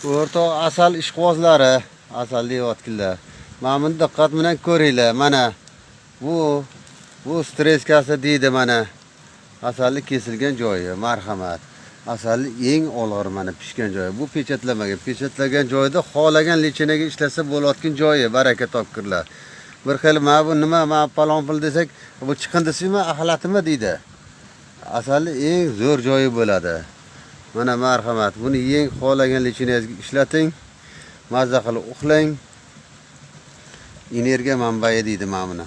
O'rtoq asal ishqibozlari, asal deyotganlar. Mana buni diqqat bilan ko'ringlar. Mana bu streskasi deydi mana. Asalni kesilgan joyi, marhamat. Asalni eng olg'ir mana pishgan joyi. Bu pechatlamagan. Pechatlagan joyda xohlagan lechinaga ishlasa bo'layotgan joyi, baraka topkirlar. Bir xil mana bu nima, mana palon pul desak, bu chiqindisimi, axlatimi deydi. Asalni eng zo'r joyi bo'ladi. Mana marhamat. Buni eng xohlagan lechinangizga ishlating. Mazza qilib uxlang. Energiya manbai deydi mana buni.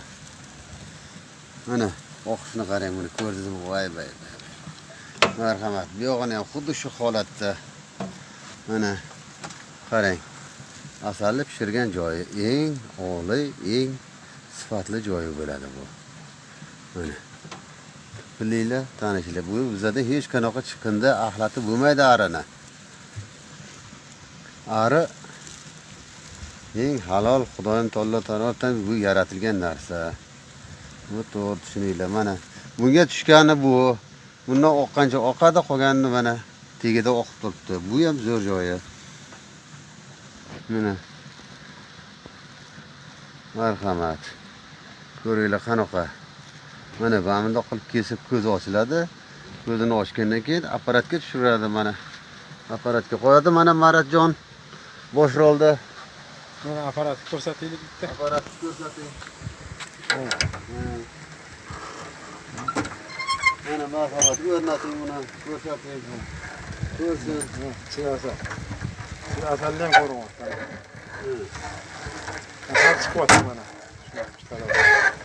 Mana oqishini qarang, buni ko'rdingizmi? Voy voy voy. Marhamat. Bu yog'ini ham xuddi shu holatda. Mana qarang. Asalni pishirgan joyi eng oliy, eng sifatli joyi bo'ladi bu. Mana. Bilinglar, tanishlar. Bu bizada hech qanaqa chiqindi, axlati bo'lmaydi arini. Ari eng halol Xudoyim taolo tomonidan bu yaratilgan narsa. Bu to'g'ri tushuninglar. Mana bunga tushgani bu. Bundan oqqancha oqadi, qolganini mana tagida oqib turibdi. Bu ham zo'r joyi. Mana. Marhamat. Ko'ringlar qanaqa. Mana bundoq qilib kesib ko'zi ochiladi. Ko'zini ochgandan keyin apparatga tushiradi mana. Apparatga qo'yadi mana Maratjon bosh rolda. Mana apparatni ko'rsataylik bitta. Apparatni ko'rsating. Mana marhamat, o'rnating buni, ko'rsating. Ko'rsin. Ichida asal. Ichida asalni ham ko'ryapti. Asal chiqyapti mana. Shunaqa.